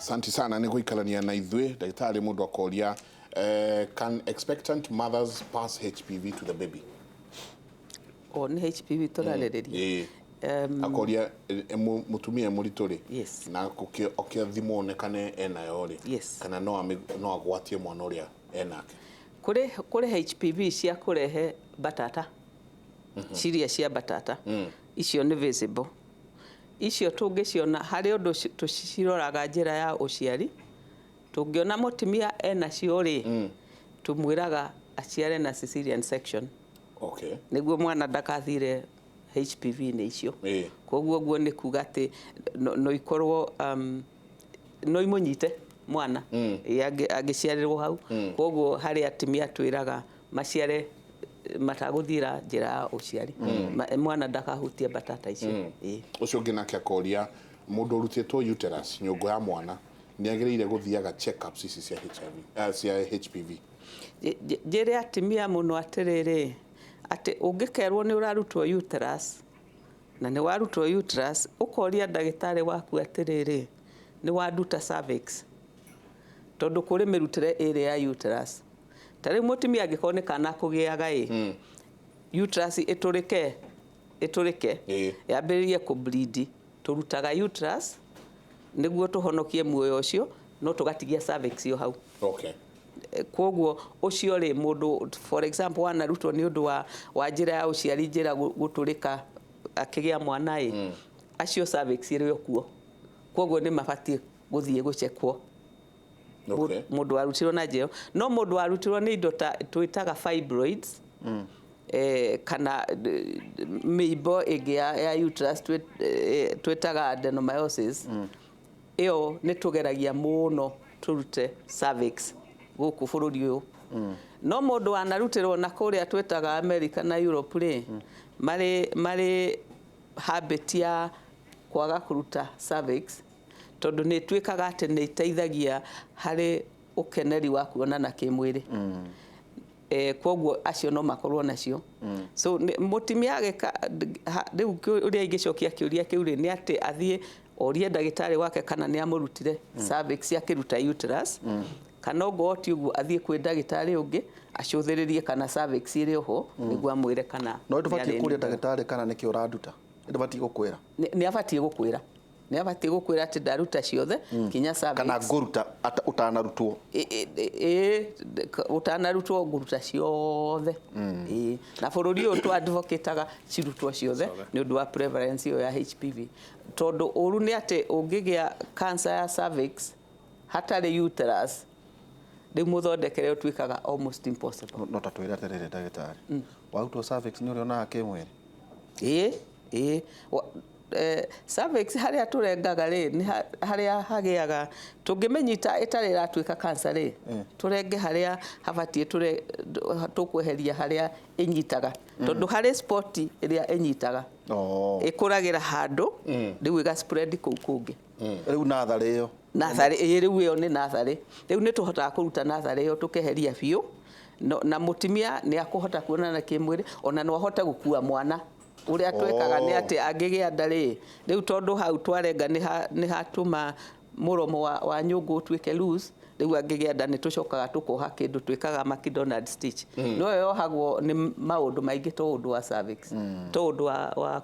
Asante sana nĩ gũikarania na ithuĩ. Ndagĩtarĩ, mũndũ akoria, can expectant mothers pass HPV to the baby? O nĩ HPV tũrarĩrĩria? Ĩĩ. Akoria, mũtumia mũritũ rĩ, na ũkĩthimwo onekane enayo rĩ, kana no agwatie mwana ũrĩa enake? Kũrĩ HPV cia kũrehe mbatata, ciria cia mbatata, icio nĩ visible. Icio tũngĩciona harĩ ũndũ tũciroraga njĩra ya ũciari. Tũngĩona mũtumia enacio rĩ, tũmwĩraga aciare na cesarean section, nĩguo mwana ndakathire HPV-inĩ icio. Koguo ũguo nĩ kuga atĩ no ikorwo no imũnyite mwana angĩciarĩrwo hau. Koguo harĩ atumia twĩraga maciare matagũthiĩra njĩra ya ũciari, mwana ndakahutie mbatata icio. Ũcio ũngĩ nake akoria, mũndũ ũrutĩtwo uterus, nyũngũ ya mwana, nĩ agĩrĩire gũthiaga check-ups ici cia HIV, cia HPV? Njĩre atumia mũno atĩrĩrĩ, atĩ ũngĩkerwo nĩ ũrarutwo uterus na nĩ warutwo uterus, ũkoria ndagĩtarĩ waku atĩrĩrĩ, nĩ wanduta cervix? Tondũ kũrĩ mĩrutĩre ĩrĩ ya uterus. Ta rĩu mũtumia angĩkorwo nĩ kana kũgĩaga ĩ, uterus ĩtũrĩke, yambĩrĩrie kũ bleed, tũrutaga uterus nĩguo tũhonokie muoyo ũcio, no tũgatigia cervix yo hau. Koguo ũcio rĩ, mũndũ, for example, wanarutwo nĩ ũndũ wa njĩra ya ũciari, njĩra gũtũrĩka akĩgĩa mwana ĩ, acio cervix ĩrĩ o kuo, koguo nĩ mabatiĩ gũthiĩ gũcekwo. Mũndũ warutirwo na njĩra ĩyo. No mũndũ warutirwo nĩ indo ta twĩtaga fibroids, kana mĩimbo ĩngĩ ya uterus twĩtaga adenomyosis, ĩyo nĩ tũgeragia mũno tũrute cervix gũkũ bũrũri ũyũ. No mũndũ wanarutĩrwo na kũrĩa twĩtaga America na Europe rĩ, marĩ habit ya kwaga kũruta cervix, tondũ nĩ ĩtuĩkaga atĩ nĩ ĩteithagia harĩ ũkeneri wa kuonana kĩmwĩrĩ. Koguo acio no makorwo nacio. So mũtumia agĩka rĩu, ũrĩa ingĩcokia kĩũria kĩu rĩ, nĩ atĩ athiĩ orie ndagĩtarĩ wake kana nĩ amũrutire cervix akĩruta uterus, kana ongorwo ti ũguo, athiĩ kwĩ ndagĩtarĩ ũngĩ acũthĩrĩrie kana cervix ĩrĩ oho, nĩguo amwĩre kana No ndũbatiĩ nĩ kũria ndagĩtarĩ kana nĩkĩ ũranduta? Ndũbatiĩ gũkwĩra? Nĩ abatiĩ gũkwĩra, nĩ abatiĩ gũkwĩra atĩ ndaruta ciothe kinya cervix. Kana ngũruta ũtanarutwo? Ĩ, ũtanarutwo ngũruta ciothe. Ĩ, na bũrũri ũyũ tũ advocataga cirutwo ciothe nĩ ũndũ wa prevalence ĩyo ya HPV, tondũ ũru nĩ atĩ ũngĩgĩa cancer ya cervix hatarĩ uterus, rĩu mũthondekere ũtuĩkaga almost impossible. No ta twĩre atĩrĩrĩ, ndagĩtarĩ, warutwo cervix nĩ ũrĩonaga kĩmwĩrĩ? Ĩĩ. Cervix harĩa tũrengaga rĩ, nĩ harĩa hagĩaga, tũngĩmĩnyita ĩtarĩ ĩratuĩka cancer rĩ, tũrenge harĩa habatiĩ, tũkweheria harĩa ĩnyitaga, tondũ harĩ spot ĩrĩa ĩnyitaga, ĩkũragĩra handũ, rĩu ĩga spread kũu kũngĩ. Rĩu natharĩ ĩyo? Natharĩ, ĩĩ, rĩu ĩyo nĩ natharĩ. Rĩu nĩ tũhotaga kũruta natharĩ ĩyo tũkeheria biũ, na mũtumia nĩ akũhota kuonana kĩmwĩrĩ, ona no ahote gũkua mwana. Ũrĩa twĩkaga nĩ atĩ angĩgĩa nda rĩ, rĩu tondũ hau twarenga nĩ hatũma mũromo wa nyũngũ ũtuĩke loose, rĩu angĩgĩa nda nĩ tũcokaga tũkoha kĩndũ twĩkaga McDonald stitch. No ĩyo yohagwo nĩ maũndũ maingĩ to ũndũ wa cervix, to ũndũ wa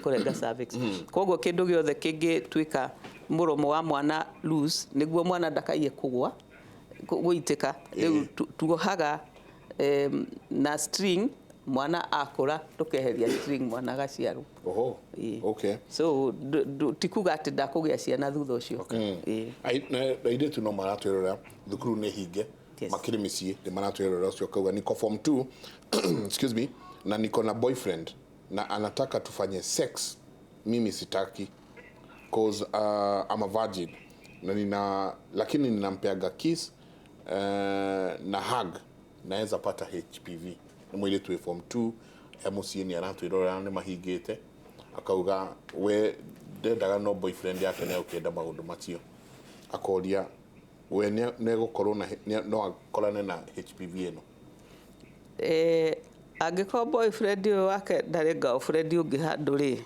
kũrenga cervix. Koguo kĩndũ gĩothe kĩngĩtuĩka mũromo wa mwana loose, nĩguo mwana ndakaiye kũgwa, gũitĩka, rĩu tuohaga na string. Mwana akũra tũkeheria string, mwana agaciarwo. Ĩĩ. So ti kuga atĩ ndakũgĩa ciana thutha ũcio. Ĩĩ. Airĩtu no maratwĩrora, thukuru nĩ hinge, makĩrĩ mĩciĩ nĩ maratwĩrora. Ũcio akauga, niko form 2, excuse me, na niko na boyfriend na anataka tufanye sex. Mimi sitaki cause I'm a virgin na nina, lakini ninampeaga kiss na hug. Naweza pata HPV? Nĩ mũirĩtu wĩ form 2 e mũciĩ, nĩ aratwĩrorera, nĩ mahingĩte. Akauga we ndendaga, no boyfriend yake nĩ agũkĩenda maũndũ macio. Akoria we nĩ egũkorwo na no akorane na HPV ĩno? Angĩkorwo boyfriend ũyũ wake ndarĩ girlfriend ũngĩ handũ rĩ,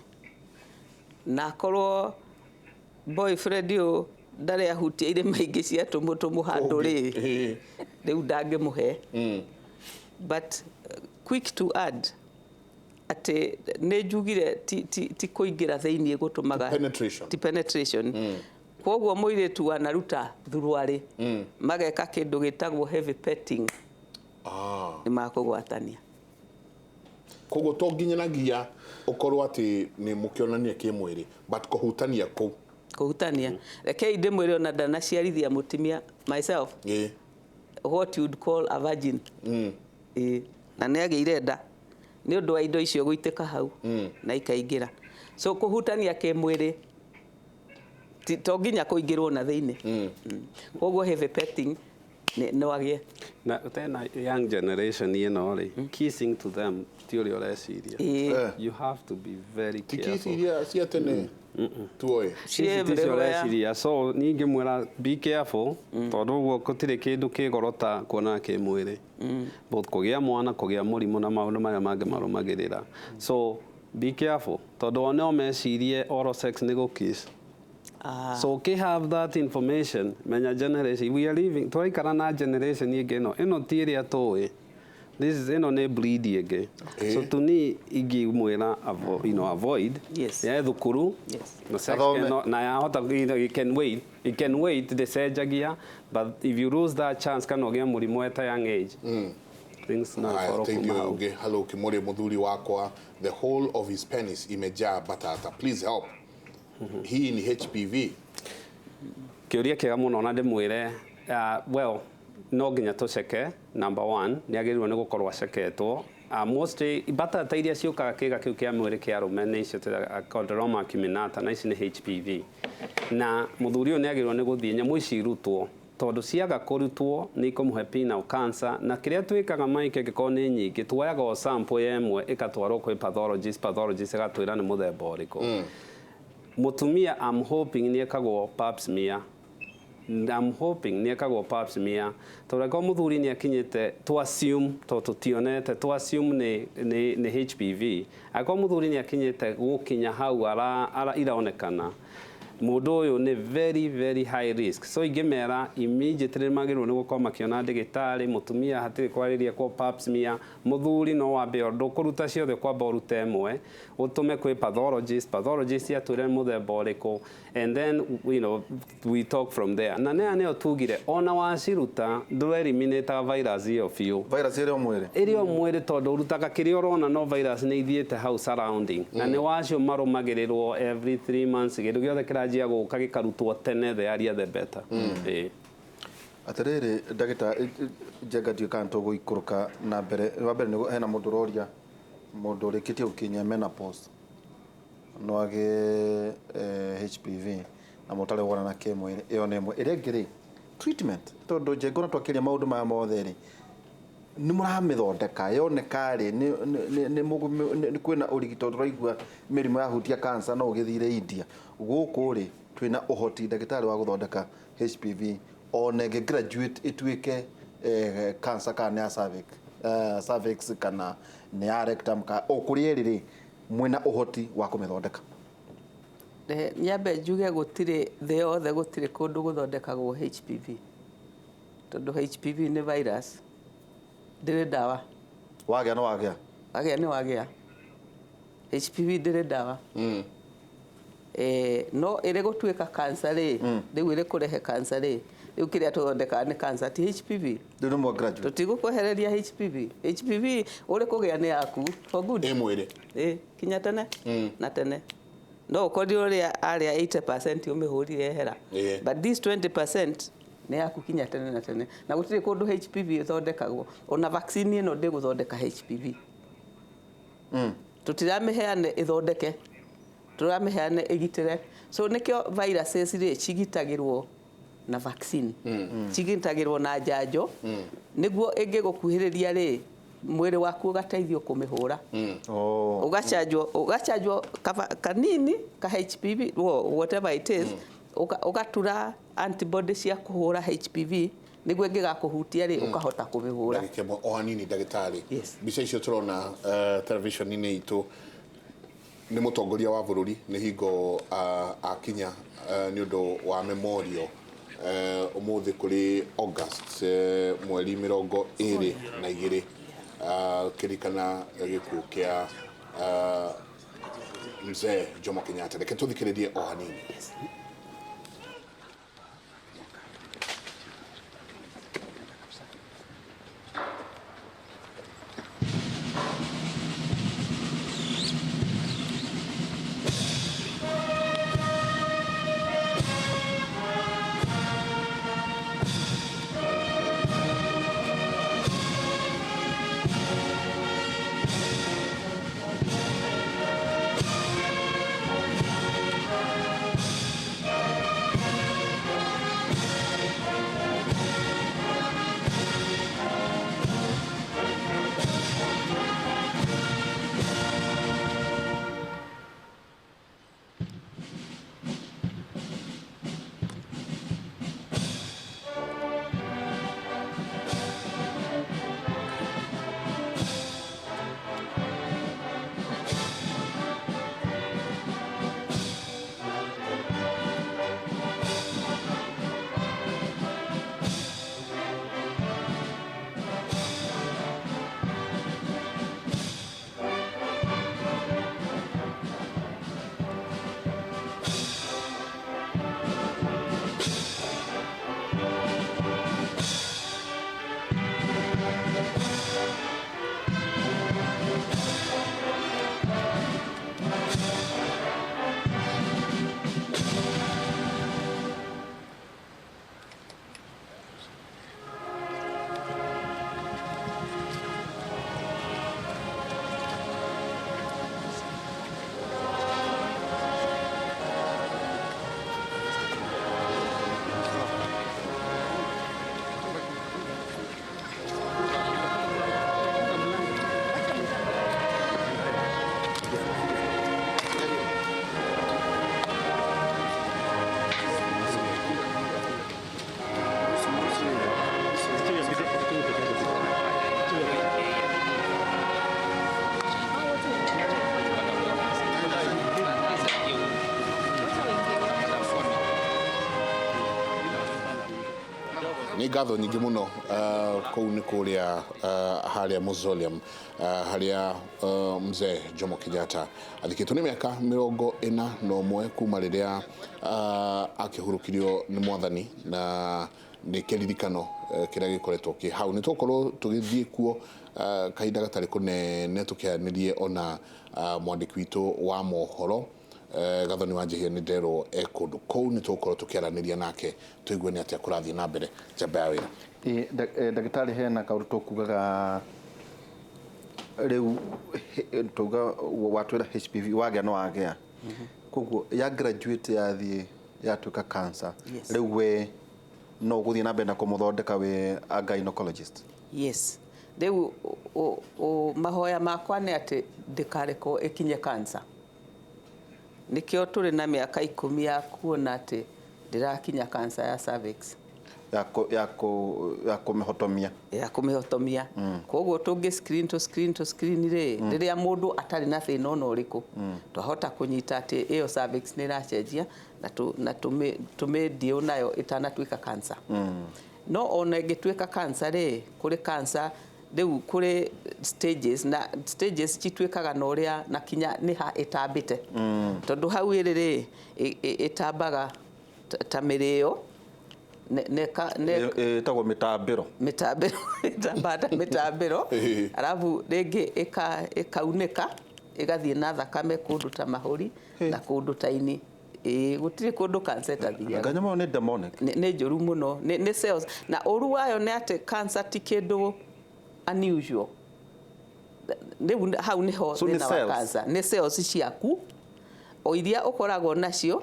na akorwo boyfriend ũyũ Ndarĩ ahutia irĩma ingĩ cia tũmũtũmũ handũ rĩ, rĩu ndangĩmũhe. But quick to add atĩ nĩ njugire ti kũingĩra thĩinĩ gũtũmaga. Ti penetration. Ti penetration. Koguo mũirĩtu wanaruta thuruarĩ, mageka kĩndũ gĩtagwo heavy petting, nĩ makũgwatania. Koguo to nginyanagia ũkorwo atĩ nĩ mũkĩonania kĩmwĩrĩ, but kũhutania kũu. Kũhutania. Rekei ndĩmwĩre, ona ndanaciarithia mũtumia myself, what you'd call a virgin. Ĩĩ. Na nĩ agĩire nda nĩ ũndũ wa indo icio gũitĩka hau na ikaingĩra. So kũhutania kĩmwĩrĩ to nginya kũingĩrwo na thĩinĩ. Koguo heavy petting no agĩe. Na tena young generation ĩno rĩ, kissing to them ti ũrĩa ũreciria. You have to be very Ti careful. kiss iria cia tene tuoĩ. Ici ti cio Everywhere. ũreciria. So niĩ ingĩmwĩra be careful, tondũ ũguo gũtirĩ kĩndũ kĩ goro ta kuonana kĩmwĩrĩ, both kũgĩa mwana, kũgĩa mũrimũ na maũndũ marĩa mangĩ marũmagĩrĩra. So be careful, tondũ o no mecirie oral sex nĩ gũkiss. So okay, have that information. Menya generation we are living, tũraikara na generation ĩngĩ. Ĩno ti ĩrĩa tũĩ. This is, ĩno nĩ breed ĩngĩ. So to me ingĩmwĩra avoid ya thukuru na sex. Athome. Na yahota, it can wait, it can wait, ndĩcenjagia. But if you lose that chance kana ũgĩe mũrimũ at a young age, things no Haya, ikorwo teithio kuma hau. ũngĩ. Hello Kimori, mũthuri wakwa, the whole of his penis imejaa batata, please help. Hii ni HPV? Kĩũria kĩega mũno, na ndĩmwĩre, well, no nginya tũceke. Number one, nĩ agĩrĩirwo nĩ gũkorwo aceketwo. Mostly batata iria ciũkaga kĩga kĩu kĩa mwĩrĩ kĩa arũme nĩ icio twĩtaga condyloma acuminata, na ici nĩ HPV. Na mũthuri ũyũ nĩ agĩrĩirwo nĩ gũthiĩ nyamũ ici irutwo, tondũ ciaga kũrutwo nĩ ikũmũhe penile cancer. Na kĩrĩa twĩkaga, Mike, ĩngĩkorwo nĩ nyingĩ, tuoyaga o sample ya ĩmwe ĩgatwarwo kwĩ pathologist. Pathologist ĩgatwĩra nĩ mũthemba ũrĩkũ. Mũtumia, I'm hoping nĩ ekagwo pap smear. I'm hoping nĩ ekagwo pap smear, tondũ angĩkorwo mũthuri nĩ akinyĩte, to assume, tondũ tũtionete, to assume nĩ HPV, angĩkorwo mũthuri nĩ akinyĩte gũkinya hau ara iraonekana, mũndũ ũyũ nĩ very very high risk. So ingĩmera immediately magĩrĩirwo nĩ gũkorwo makĩona ndagĩtarĩ. Mũtumia hatirĩ kwarĩria kwa pap smear. Mũthuri no wambe, ndũkũruta ciothe, kwamba ũrute ĩmwe ũtũme kwĩ pathologist. Pathologist atwĩre mũthemba ũrĩkũ, and then we talk from there. Na nĩya nĩyo tugire ona waciruta ndũreliminataga virus ĩyo biũ. Virus ĩrĩ o mwĩrĩ. Ĩrĩ o mwĩrĩ, tondũ ũrutaga kĩrĩa ũrona, no virus nĩ ithiĩte hau surrounding, na nĩ wacio marũmagĩrĩrwo every 3 months. Kĩndũ gĩothe kĩranjia gũka gĩkarutwo tene, the earlier the better. Ĩĩ. Atĩrĩrĩ, ndagĩta Njenga, ndiũĩ kana tũgũikũrũka na mbere. Wa mbere nĩ hena mũndũ ũroria, mũndũ ũrĩkĩtie gũkinyia menopause no agĩe HPV na mũtarĩ wonana kĩmwĩrĩ? Ĩyo nĩ ĩmwe. Ĩrĩa ĩngĩ rĩ, treatment, tondũ Njenga ona twakĩria maũndũ maya mothe rĩ, nĩ mũramĩthondeka yoneka rĩ, nĩ kwĩna ũrigito? Tũraigua mĩrimũ yahutia cancer no ũgĩthire India. Gũkũ rĩ, twĩna ũhoti, ndagĩtarĩ, wa gũthondeka HPV ona ĩngĩ graduate ĩtuĩke cancer, kana nĩ ya cervix, cervix kana nĩ ya rectum, ka o kũrĩa ĩrĩ rĩ, mwĩna ũhoti wa kũmĩthondeka? Nyambe njuge gũtirĩ, thĩ yothe gũtirĩ kũndũ gũthondekagwo HPV, tondũ HPV nĩ virus, ndĩrĩ ndawa. Wagĩa no wagĩa. Wagĩa nĩ wagĩa. HPV ndĩrĩ ndawa. No ĩrĩ gũtuĩka cancer rĩ, rĩu ĩrĩ kũrehe cancer rĩ, rĩu kĩrĩa tũthondekaga nĩ cancer, ti HPV. Rĩu nĩ mwa graduate. Tũtigũkwehereria HPV. HPV ũrĩ kũgĩa nĩ yaku for good. Ĩ mwĩrĩ. Ĩ kinya tene na tene. No ũkorirwo ũrĩa arĩa 80% ũmĩhũrire ehera, but this 20% nĩ yaku kinya tene na tene. Na gũtirĩ kũndũ HPV ĩthondekagwo. Ona vaccine ĩno ndĩgũthondeka HPV. Tũtiramĩheane ĩthondeke, tũramĩheane ĩgitĩre. So nĩkĩo viruses rĩ cigitagĩrwo na vaccine, cigitagĩrwo na njanjo, nĩguo ĩngĩgũkuhĩrĩria rĩ, mwĩrĩ waku ũgateithio kũmĩhũra. Oh. Ũgachanjwo kanini ka HPV, well, whatever it is, ũgatura antibody cia kũhũra HPV, nĩguo ĩngĩgakũhutia rĩ, ũkahota kũmĩhũra. Ndagĩka ĩmwe o hanini, ndagĩtarĩ. Yes. Mbica icio tũrona television-inĩ itũ, Nĩ mũtongoria wa bũrũri nĩ hingo akinya nĩ ũndũ wa memorial ũmũthĩ kũrĩ August mweri 22 kĩririkana gĩkuũ kĩa mzee Jomo Kenyatta. Reke tũthikĩrĩrie o hanini. Nĩ ngatho nyingĩ mũno kũu nĩ kũrĩa harĩa mausoleum harĩa mzee Jomo Kenyatta athikĩtwo nĩ mĩaka 41 kuma rĩrĩa akĩhurũkirio nĩ mwathani, na nĩ kĩririkano kĩrĩa gĩkoretwo kĩ hau. Nĩ tũgũkorwo tũgĩthiĩ kuo kahinda gatarĩ kũnene tũkĩaranĩrie ona mwandĩki witũ wa mohoro Gathoni wa Njihia nĩ nderwo e kũndũ kũu, nĩ tũgũkorwo tũkĩaranĩria nake tũigue nĩ atĩa kũrathiĩ na mbere. Njamba ya wĩra. Ndagĩtarĩ, hena kaũndũ tũkugaga rĩu tuga watwĩra HPV wagĩa no wagĩa, koguo ya graduate yathiĩ yatuĩka cancer. Yes. Rĩu we no ũgũthiĩ na mbere na kũmũthondeka wĩ a gynecologist? Yes, rĩu mahoya makwa nĩ atĩ ndĩkarekwo ĩkinye cancer. Nĩkĩo tũrĩ na mĩaka 10 ya kuona atĩ ndĩrakinya cancer ya cervix. Ya kũmĩhotomia. Ya kũmĩhotomia. Koguo tũngĩ screen to screen to screen rĩ, rĩrĩa mũndũ atarĩ na thĩna ona ũrĩkũ, twahota kũnyita atĩ ĩyo cervix nĩ ĩracenjia na tũmĩndiũ nayo ĩtanatuĩka cancer. No ona ĩngĩtuĩka cancer rĩ, kũrĩ cancer rĩu kũrĩ stages, na stages cituĩkaga na ũrĩa na kinya nĩ ha ĩtambĩte. Tondũ hau ĩrĩ rĩ, ĩtambaga ta mĩrĩo, ĩtagwo mĩtambĩro. Mĩtambĩro, ĩtambaga ta mĩtambĩro, arabu rĩngĩ ĩkaunĩka, ĩgathiĩ na thakame kũndũ ta mahũri na kũndũ ta ini. Gũtirĩ kũndũ cancer ĩtathiaga. Nganyamũ ĩyo nĩ demonic. Nĩ njũru mũno, nĩ cells. Na ũru wayo nĩ atĩ cancer ti kĩndũ unusual. Rĩu hau nĩho So nĩ thĩna wa cells? cancer. Nĩ cells ciaku o iria ũkoragwo nacio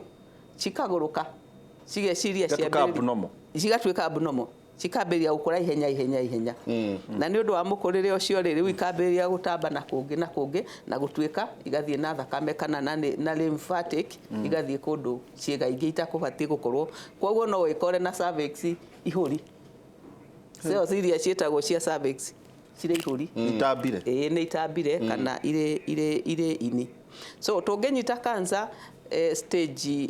cikagũrũka, cigeciria Cigatuĩka ciambĩrĩria- abnormal. Cigatuĩka abnormal, cikambĩrĩria gũkũra ihenya ihenya ihenya. Na nĩ ũndũ wa mũkũrĩre ũcio rĩ, rĩu ikambĩrĩria gũtamba na kũngĩ na kũngĩ na gũtuĩka igathiĩ na thakame kana na lymphatic, igathiĩ kũndũ ciĩga ingĩ itakũbatiĩ gũkorwo. Koguo no wĩkore na cervix ihũri. Cells iria ciĩtagwo cia cervix cirĩ ihũri. Itambire. Ĩĩ, nĩ itambire kana irĩ ini. So tũngĩnyita cancer stage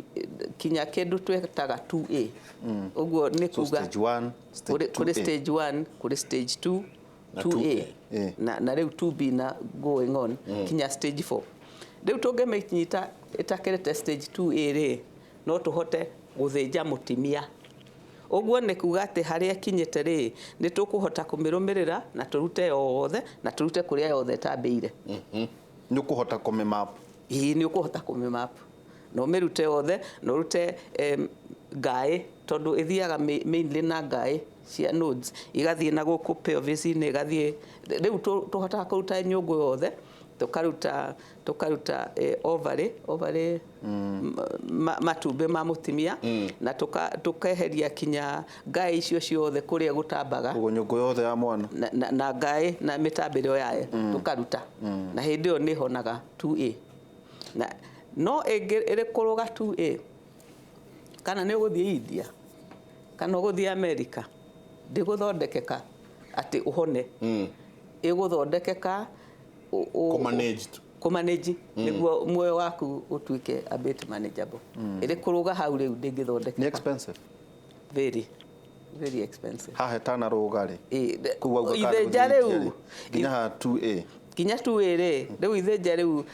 kinya kĩndũ twĩtaga 2A, ũguo nĩ So kuga stage 1, stage kũrĩ 2A. Stage 1, kũrĩ stage 2, Na 2A, 2A. na rĩu 2B na going on kinya stage 4. Rĩu tũngĩmĩnyita ĩtakĩrĩte stage 2A rĩ, no tũhote gũthĩnja mũtimia. Ũguo nĩ kuga atĩ harĩa ĩkinyĩte rĩ, nĩ tũkũhota kũmĩrũmĩrĩra na tũrute yothe, na tũrute kũrĩa yothe ĩtambĩire. Nĩ ũkũhota kũmĩmap. Ĩĩ, nĩ ũkũhota kũmĩmap na ũmĩrute yothe, na ũrute ngaĩ, tondũ ĩthiaga mainly na ngaĩ cia nodes, igathiĩ na gũkũ pelvis-inĩ, ĩgathiĩ. Rĩu tũhotaga kũruta nyũngũ yothe, tũkaruta ovary, matumbĩ ma mũtimia, na tũkeheria kinya ngaĩ icio ciothe kũrĩa gũtambaga. Ũguo nyũngũ yothe ya mwana. Na ngaĩ na mĩtambĩro yayo tũkaruta, na hĩndĩ ĩyo nĩ honaga 2A. Na no ĩngĩ ĩrĩ kũrũga 2A, kana nĩ ũgũthiĩ India kana ũgũthiĩ America, ndĩgũthondekeka atĩ ũhone. Ĩgũthondekeka Kũ-managed. Kũmanage nĩguo muoyo waku ũtuĩke a bit manageable. Ĩrĩ kũrũga hau rĩu ndĩngĩthondekeka. Nĩ expensive? Very, very expensive. Haha ĩtanarũga rĩ, kũu wauga kana ithĩnja gũthiĩ rĩu India rĩ, nginya haha 2A. Kinya 2A rĩ, rĩu ithĩnja rĩu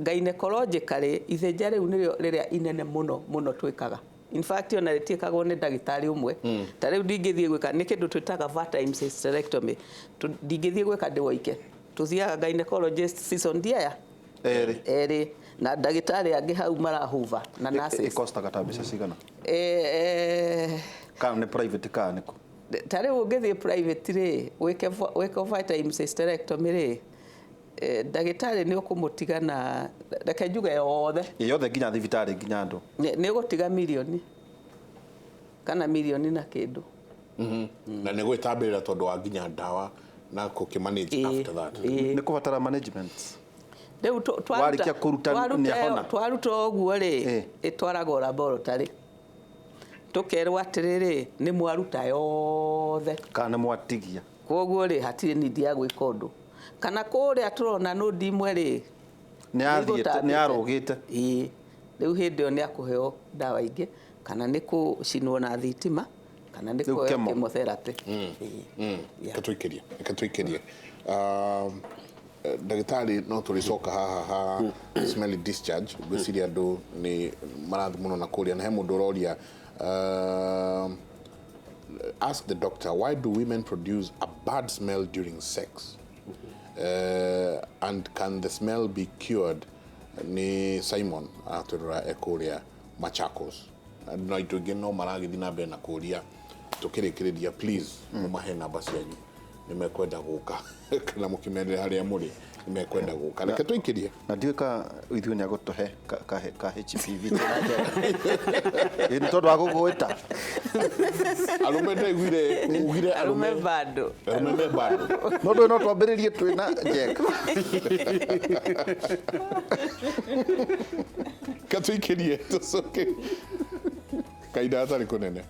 gynecologically, ithĩnja rĩu nĩrĩo rĩrĩa inene mũno mũno twĩkaga. In fact, ona rĩtiĩkagwo nĩ ndagĩtarĩ ũmwe. Ta rĩu ndingĩthiĩ gwĩka, nĩ kĩndũ twĩtaga Wertheim's hysterectomy. Ndingĩthiĩ gwĩka ndĩ woike. Tũthiaga gynecologist season aya Erĩ. Erĩ, na ndagĩtarĩ angĩ hau marahuva na nurses. Ĩkostaga ta mbeca cigana? Kana nĩ private kana nĩkũ? Ta rĩu ũngĩthiĩ private rĩ, wĩke Wertheim's hysterectomy rĩ, ndagĩtarĩ nĩ ũkũmũtiga na, reke njuge yothe. Ĩ yothe, nginya thibitarĩ, nginya andũ. Nĩ ũgũtiga mirioni kana mirioni na kĩndũ. Na nĩ gwĩtambĩrĩra tondũ wa nginya ndawa na kũkĩmanage after that. Ĩĩ. Nĩ kũbatara management. Rĩu Warĩkia kũruta nĩahona? Twaruta ũguo rĩ, ĩtwaragwo laboratory, tũkerwo atĩrĩrĩ, nĩ mwaruta yothe. Kana nĩ mwatigia. Koguo rĩ, hatirĩ need ya gwĩka ũndũ, kana kũrĩa tũrona nũndi imwe rĩ, Nĩ yathiĩte, nĩĩgũtambĩte. nĩ yarũgĩte. Ĩĩ, rĩu hĩndĩ ĩyo nĩ akũheo ndawa ingĩ, kana nĩ kũcinwo na thitima, kana nĩ Rĩu kũheo chemo. chemotherapy. Ĩĩ. Yeah. Reke tũikĩrie ndagĩtarĩ, no tũrĩcoka haha ha smelly discharge. Ngwĩciria andũ nĩ marathiĩ mũno na kũrĩa, na he mũndũ ũroria, "Ask the doctor, why do women produce a bad smell during sex, and can the smell be cured?" Nĩ Simon aratwĩrora ekũrĩa Machakos. Na itũ ingĩ no maragĩthiĩ na mbere na kũria. Tũkĩrĩkĩrĩria, please mũmahe namba cianyu, nĩ mekwenda gũka, kana mũkĩmerĩre harĩa mũrĩ, nĩ mekwenda gũka. Reke tũikĩrie. Na ndiũĩ ka ithuĩ nĩ agũtũhe ka HPV. Ĩ nĩ tondũ wa gũgwĩta. Arũme, ndaiguire ugire arũme arũme bado. Arũme me bado. No ndũĩ, no twambĩrĩrie twĩna Jack. Reke tũikĩrie, tũcoke kahinda gatarĩ kũnene.